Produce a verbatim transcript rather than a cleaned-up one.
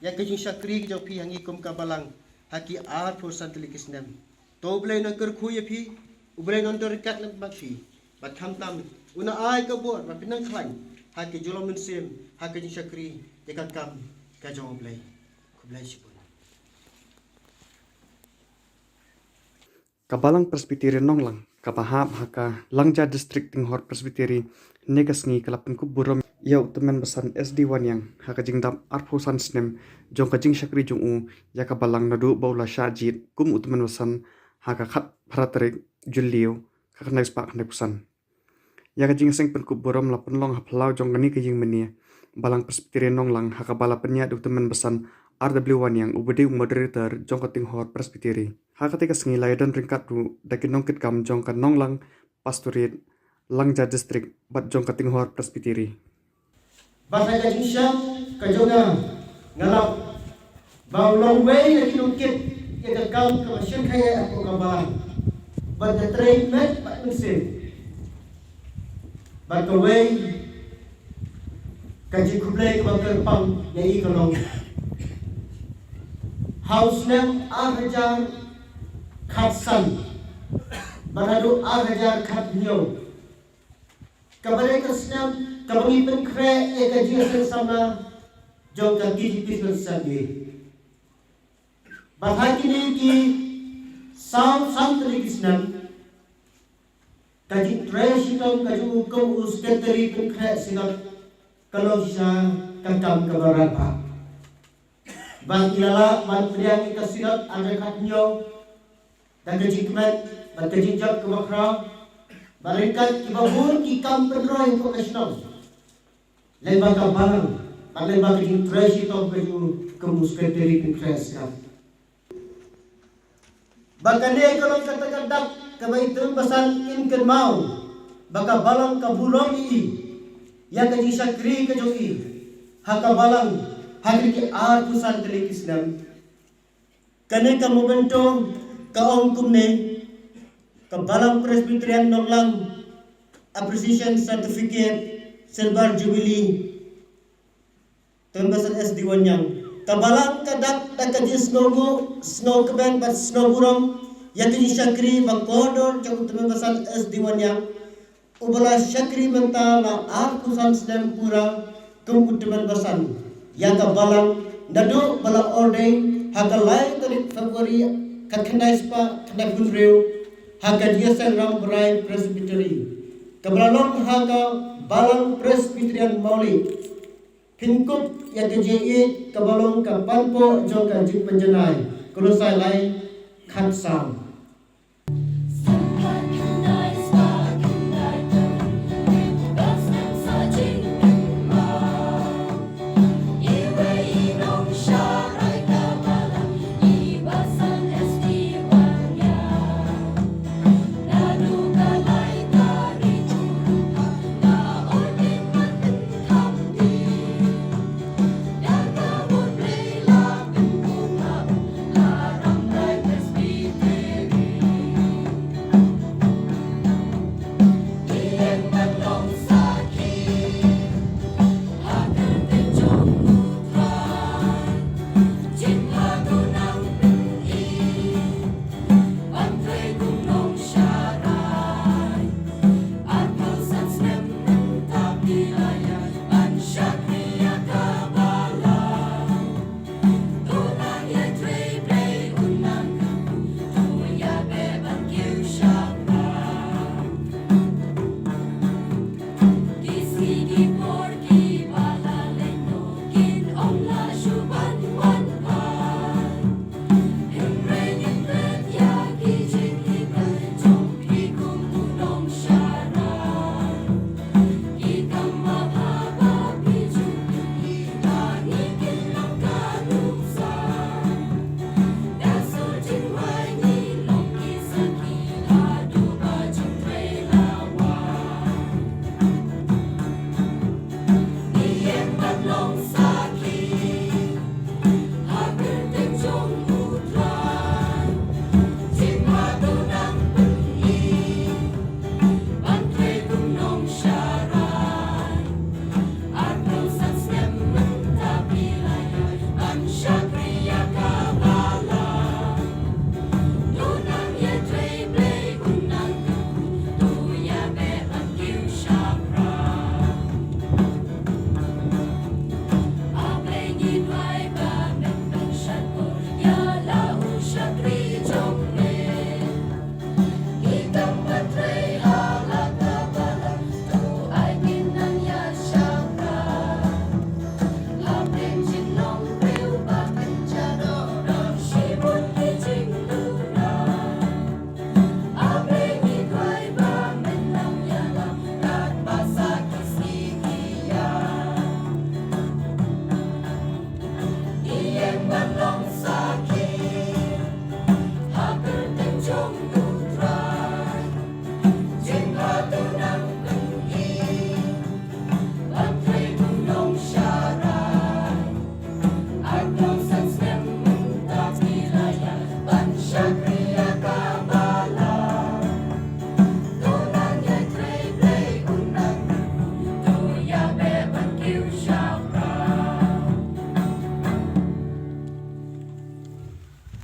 ïa ka jingshakri ka jong phi ha ngi kum ka balang ha ki arphew san tylli ki snem. To U Blei un kyrkhu ïa phi, U Blei un don ryngkat lem bad phi. Bad khamtam un ai ka bor ba phin nang khlaiñ ha ka jinglong mynsiem, ha ka jingshakri ïa ka kam ka jong U Blei. Khublei shibun. Ka Balang Presbyterian Nonglang kaba hap ha ka Langja District Tinghor Presbytery, hynne ka sngi ka la pynkup burom ïa u tymmen basan S D Wanniang ha ka jingdap arphew san snem jong ka jingshakri jong u ïa ka balang naduh ba u la shah jied kum u tymmen basan ha ka khatphra tarik Jylliew, ka khyndai spah khyndai phew san. Ïa ka jingïaseng pynkup burom la pynlong ha phyllaw jong kane ka ïingmane Balang Presbyterian Nonglang, ha kaba la pynïaid da u tymmen basan R W Wanniang, uba dei u moderator jong ka Tinghor Presbytery. Ha katei ka sngi la ïadon ryngkat ruh da ki nongkitkam jong ka Nonglang Pastorate, Langja District bad jong ka Tinghor Presbytery. Bad ha ka jingshem ka jong nga, nga lap ba u long uwei na ki nongkit ïa ka kam kaba shyrkhei hapoh ka balang, bad ka trei met bad mynsiem. Bad kawei ka jingkhublei kaba kyrpang ïa i ka long, ha u snem ar hajar khatsan bad haduh ar hajar khathynñiew, kaba dei ka snem kaba ngi pynkhreh ïa ka jingïaseng samla jong ka K J P Synod Assembly. Bad ha kine ki saw san tylli ki snem, ka jingtrei shitom ka jong u kum u Secretary Pynkhreh Synod ka long shisha ka kam kaba radbah. Bad i la lah ban pdiang ïa ka Synod ar hajar khathynñiew da ka jingkmen bad ka jingjop kaba khraw, bad ryngkat kiba bun ki kam pynroi hapoh ka shnong, lyngba ka balang bad lyngba ka jingtrei shitom ka jong u kum u Secretary Pynkhreh Synod. Bad kane ka long kata ka dak kaba i tymmen basan in kynmaw ba ka balang ka burom ïa i, ïa ka jingshakri ka jong i ha ka balang ha kine ki arphew san tylli ki snem. Kane ka memento ka ong kumne: ka Balang Presbyterian Nonglang Appreciation Certificate, Silver Jubilee, tymmen basan S D Wanniang. Ka balang ka dak da ka jingsngewnguh, sngewkmen bad sngewburom ïa ka jingshakri ba kordor jong u tymmen basan S D Wanniang, uba la shakri mynta la arphew san snem pura kum u tymmen basan ïa ka balang, naduh ba la ordain ha ka lai tarik February ka khyndai spah khyndai phew hynriew, ha ka Jingïaseng Rambrai Presbytery, kaba la long ha ka Balang Presbyterian Mawlieh. Pynkup ïa ka jingïeit kaba long ka panpoh jong ka jingpynjanai. Kolosai lai khatsaw.